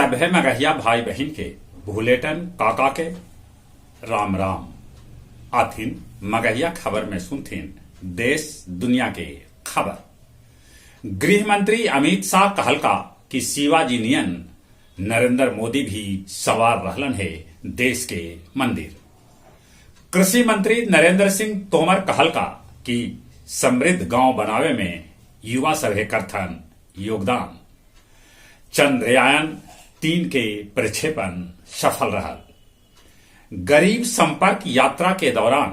सभे मगहिया भाई बहिन के भुलेटन काका के राम राम। आथिन मगहिया खबर में सुनथिन देश दुनिया के खबर। गृह मंत्री अमित शाह कहलका कि शिवाजी नियन नरेंद्र मोदी भी सवार रहलन हे देश के मंदिर। कृषि मंत्री नरेंद्र सिंह तोमर कहलका कि समृद्ध गांव बनावे में युवा सभे करथन योगदान। चंद्रयान 3 के प्रक्षेपण सफल रहल। गरीब संपर्क यात्रा के दौरान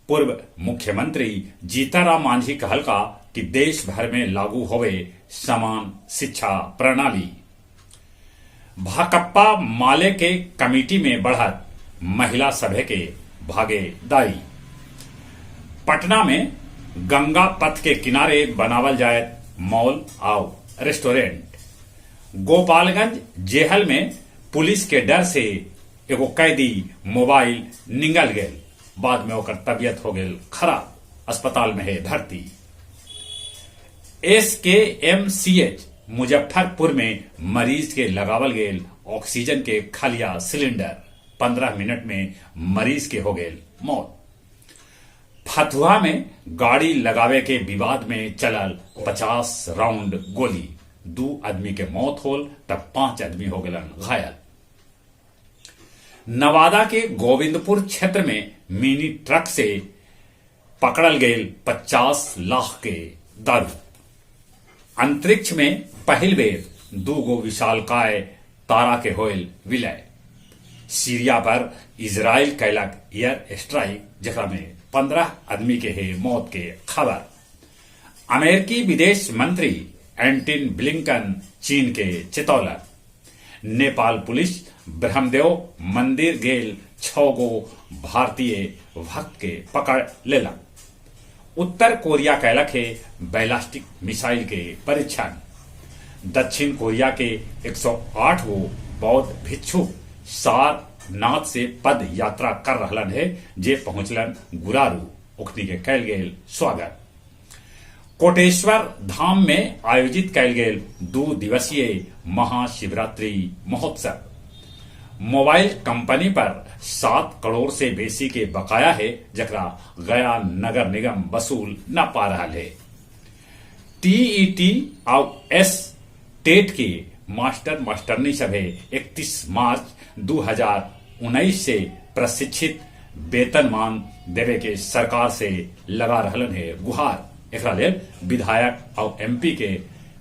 पूर्व मुख्यमंत्री जीतनराम मांझी कहलका कि देश भर में लागू होवे समान शिक्षा प्रणाली। भाकपा माले के कमेटी में बढ़त महिला सभे के भागीदारी। पटना में गंगा पथ के किनारे बनावल जायत मॉल आउ रेस्टोरेंट। गोपालगंज जेहल में पुलिस के डर से एगो कैदी मोबाइल निंगल गेल, बाद में ओकर तबीयत हो गेल खराब, अस्पताल में है भर्ती। एसकेएमसीएच मुजफ्फरपुर में मरीज के लगावल गेल ऑक्सीजन के खलिया सिलेंडर, 15 मिनट में मरीज के हो गेल मौत। फतुहा में गाड़ी लगावे के विवाद में चलल 50 राउंड गोली, 2 आदमी के मौत होल तब 5 आदमी हो गेलन घायल। नवादा के गोविंदपुर क्षेत्र में मिनी ट्रक से पकड़ल गेल 50 लाख के दारू। अंतरिक्ष में पहिल बेर 2 गो विशालकाय तारा के होयल विलय। सीरिया पर इजराइल कैलक एयर स्ट्राइक, जेकरा में 15 आदमी के है मौत के खबर। अमेरिकी विदेश मंत्री एंटनी ब्लिंकन चीन के चेतौलक। नेपाल पुलिस ब्रह्मदेव मंदिर गेल 6 गो भारतीय भक्त के पकड़ लेलक। उत्तर कोरिया कैलक है बैलिस्टिक मिसाइल के परीक्षण। दक्षिण कोरिया के 108 गो बौद्ध भिक्षु सारनाथ से पद यात्रा कर रहलन है, जे पहुंचलन गुरारू, उखनी के कैल गेल स्वागत। कोटेश्वर धाम में आयोजित कैल गेल 2 दिवसीय महाशिवरात्रि महोत्सव। मोबाइल कंपनी पर 7 करोड़ से बेसी के बकाया है, जकरा गया नगर निगम वसूल न पा रहा है। टीईटी और एस टेट के मास्टर मास्टरनी सभे 31 मार्च 2019 से प्रशिक्षित वेतनमान देवे के सरकार से लगा रहलन है गुहार। एकरा लेल विधायक और एमपी के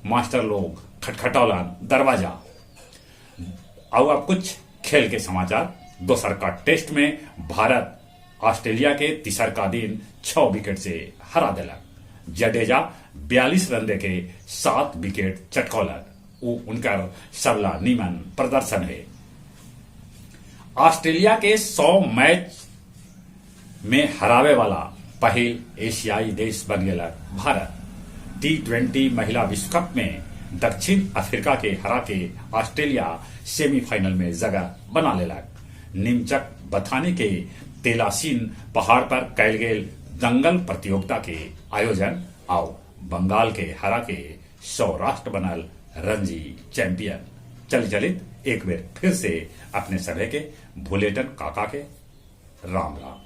मास्टर लोग खटखटौलन दरवाजा। और अब कुछ खेल के समाचार। दोसर का टेस्ट में भारत ऑस्ट्रेलिया के तीसर का दिन 6 विकेट से हरा देलक। जडेजा 42 रन दे के 7 विकेट चटकौलक। उ उनकर सबला नीमन प्रदर्शन है। ऑस्ट्रेलिया के 100 मैच में हरावे वाला पहिल एशियाई देश बन गेलक भारत। टी20 महिला विश्व कप में दक्षिण अफ्रीका के हरा के ऑस्ट्रेलिया सेमीफाइनल में जगह बना लेलक। निमचक बथानी के तेलासीन पहाड़ पर कैल गेल दंगल प्रतियोगिता के आयोजन आओ बंगाल के हरा के सौराष्ट्र बनल रणजी चैंपियन। चल चलित एक बेर फिर से अपने सभे के भुलेटन काका के राम राम।